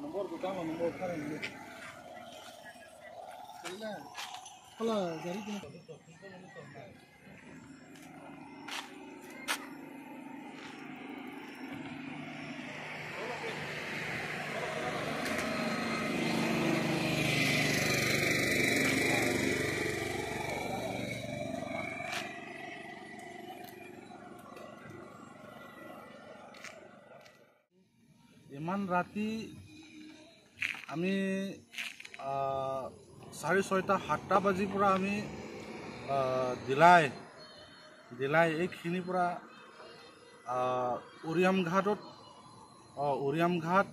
Number দোকান number গাড়ী। ইমান ৰাতি আমি 6:30 7টা বাজিৰ পৰা আমি দিলাই দিলাই এইখিনিৰ পৰা উৰিয়ামঘাটত উৰিয়ামঘাট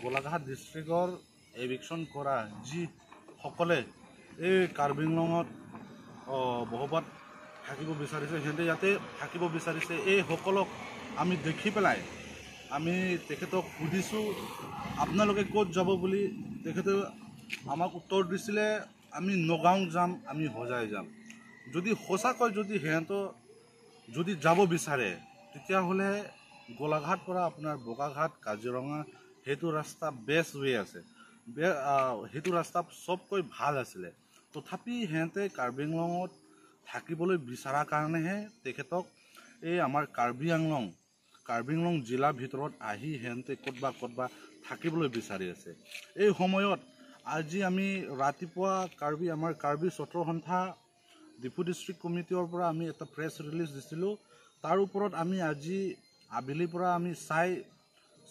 গোলাঘাট ডিষ্ট্ৰিক্টৰ এভিকশ্যন কৰা যিসকলে এই কাৰ্বি আংলঙত বসবাস থাকিব বিচাৰিছে, সিহঁতে ইয়াতে থাকিব বিচাৰিছে, এইসকলক আমি দেখি পেলাই আমি তেখেতক সুধিছোঁ আপোনালোকে ক'ত যাব বুলি। তেখেতে আমাক উত্তৰ দিছিলে আমি নগাঁও যাম, আমি হোজাই যাম। যদি সঁচাকৈ যদি সিহঁতৰ যদি যাব বিচাৰে তেতিয়াহ'লে গোলাঘাট পৰা আপোনাৰ বোকাঘাট কাজিৰঙা সেইটো ৰাস্তা বেষ্ট ৱে আছে, সেইটো ৰাস্তা চবকৈ ভাল আছিলে। তথাপি সিহঁতে কাৰ্বি আংলঙত থাকিবলৈ বিচৰাৰ কাৰণেহে তেখেতক এই আমাৰ কাৰ্বি আংলং জিলাৰ ভিতৰত আহি সিহঁতে ক'তবা ক'তবা থাকিবলৈ বিচাৰি আছে। এই সময়ত আজি আমি ৰাতিপুৱা আমাৰ কাৰ্বি ছাত্ৰ সন্থা ডিফু ডিষ্ট্ৰিক্ট কমিটিৰ পৰা আমি এটা প্ৰেছ ৰিলিজ দিছিলোঁ। তাৰ ওপৰত আমি আজি আবেলিৰ পৰা আমি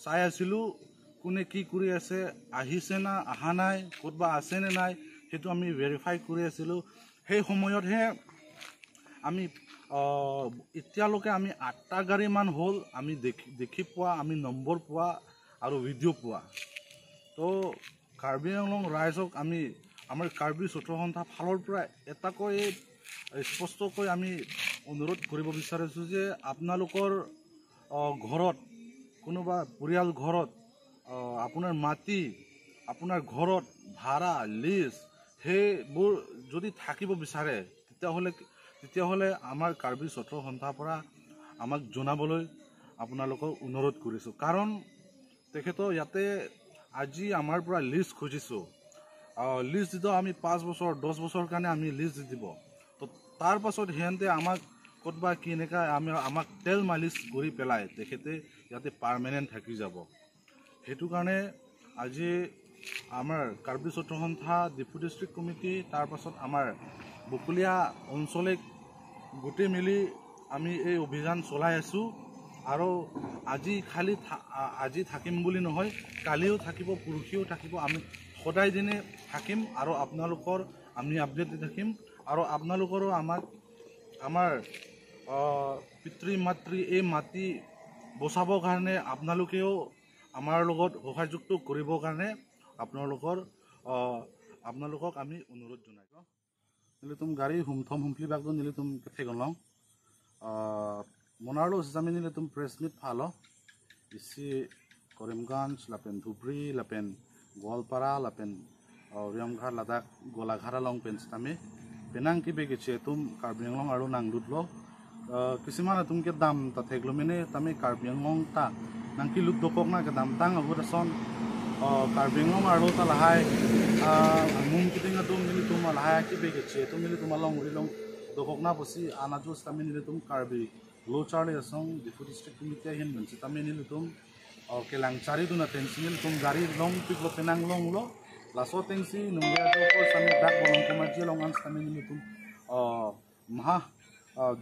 চাই আছিলোঁ কোনে কি কৰি আছে, আহিছে না অহা নাই, ক'তবা আছেনে নাই, সেইটো আমি ভেৰিফাই কৰি আছিলোঁ। সেই সময়তহে আমি এতিয়ালৈকে আমি 8টা গাড়ীমান হ'ল আমি দেখি পোৱা, আমি নম্বৰ পোৱা আৰু ভিডিঅ' পোৱা। তো কাৰ্বি আংলং ৰাইজক আমি আমাৰ কাৰ্বি ছাত্ৰ সন্থা ফালৰ পৰা এটাকৈ স্পষ্টকৈ আমি অনুৰোধ কৰিব বিচাৰিছোঁ যে আপোনালোকৰ ঘৰত কোনোবা পৰিয়াল ঘৰত আপোনাৰ মাটি আপোনাৰ ঘৰত ভাড়া লিজ সেইবোৰ যদি থাকিব বিচাৰে তেতিয়াহ'লে আমাৰ কাৰ্বি ছাত্ৰ সন্থাৰ পৰা আমাক জনাবলৈ আপোনালোকক অনুৰোধ কৰিছোঁ। কাৰণ তেখেতৰ ইয়াতে আজি আমাৰ পৰা লিজ খুজিছোঁ, লিজ দিব আমি 5 বছৰ 10 বছৰ কাৰণে আমি লিজ দি দিব। তো তাৰপাছত সিহঁতে আমাক ক'তবা কেনেকুৱা আমি আমাক তেল মালিচ কৰি পেলাই তেখেতে ইয়াতে পাৰ্মানেণ্ট থাকি যাব। সেইটো কাৰণে আজি আমাৰ কাৰ্বি ছাত্ৰ সন্থা ডিফু ডিষ্ট্ৰিক্ট কমিটি তাৰপাছত আমাৰ বকুলীয়া অঞ্চলিক গোটেই মিলি আমি এই অভিযান চলাই আছোঁ। আৰু আজি খালি আজি থাকিম বুলি নহয়, কালিও থাকিব, পৰহিও থাকিব, আমি সদায় দিনে থাকিম আৰু আপোনালোকৰ আমি আপডেট দি থাকিম। আৰু আপোনালোকৰো আমাক আমাৰ পিতৃ মাতৃ এই মাটি বচাবৰ কাৰণে আপোনালোকেও আমাৰ লগত সহযোগটো কৰিবৰ কাৰণে আপোনালোকক আমি অনুৰোধ জনাইছোঁ। নিলে তুম গাড়ী হুমথম হুমফলি বাগদো নিলে তুম থেগলং মোনাৰলো জামি নিলে তুম প্ৰেছ মিট ফালো ইসি কৰিমগঞ্জ লাপেন ধুবুৰী লাপেন গোৱালপাৰা লাপেন উৰিয়ামঘাট লাদাখ গোলাঘাট লং পেন তামি পেনাং কি বেগেছে তুম কাৰ্বি আংলং আৰু নাংলুট ল কিছুমান তুমকে দাম তা থেগলো মেনে তামি কাৰ্বি আংলং তা নাংকি লুট দকক না দাম তাং আগুদাসন কাৰ্বি আংলং আৰু তা লাহাই মুং কিটিং তুম নিলি তুম লাহাই কি বেগেছে তুম নিলি তুম লং উৰি লং দকক না বসি আনাজুস তামি নিলি তুম কাৰ্বি লো চার্লি আসং ডিফু ডিস্ট্রিক্ট কমিটি হিন মনসি তামি নিলি তুম কেলাং চারি দুনা টেনসি নিলি তুম গাড়ি লং পিকলো পেনাং লং লো লাসো টেনসি নুংয়া তো সামি ডাক বলং কমাজি লং আন তামি নিলি তুম মহা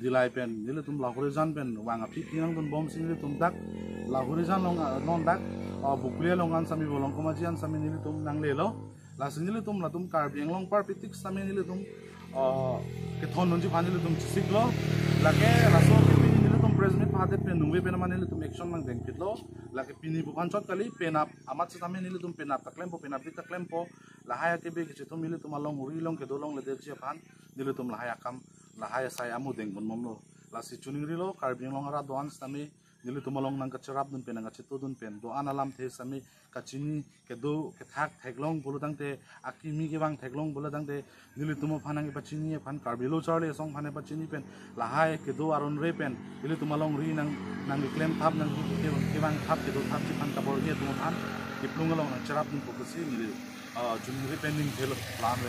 দিলাই পেন নিলি তুম লাহুরি জান পেন ওয়াং আফি কিনাং দুন বম সি নিলি তুম ডাক লাহুরি জান লং নন ডাক বুকুলিয়া লং আন সামি বলং কমাজি আন সামি নিলি তুম নাংলে লো লাসি নিলি তুম লাতুম কার্বি আংলং পার পিতিক সামি নিলি তুম কেথন নঞ্জি ফানিলি তুম চিকলো লাগে লাসো প্রেস মিট ফাদে পেন নুয়ে পেন মানে তুম একশন নাং দেং ফিটলো লাগে পিনি বুকান চট কালি পেনাপ আমাত সামে নিলে তুম পেনাপ তাকলেম পো পেনাপ দি তাকলেম পো লাহায়া কে বে কিছু তুমি মিলে তোমার লং উরি লং কে দো লং লে দে ফান নিলে তুম লাহায়া কাম লাহায়া সাই আমু দেং বন মমলো লাসি চুনিং রিলো কার্বি আংলং আরা দোয়ান সামে নিলে তোমার লং নাং কাচরাপ দুন পেন নাং কাচে তো দুন পেন দো আনালাম the সামে কাচিনি কে দো কে থাক থেগলং বলে দাং তে আকিমি কে বাং থেগলং বলে দাং তে নিলে তুম ফানাং কে পাচিনি ফান কার্বি লো চার্লে সং ফানে পাচিনি পেন লাহায় কে দো আরন রে পেন নিলে তোমার লং রি নাং নাং ক্লেম থাপ নাং কে বাং থাপ কে দো থাপ জি ফান কাপড় গে তুম han iplung long cherap ni pokasi ni jun ni pending thelo plan.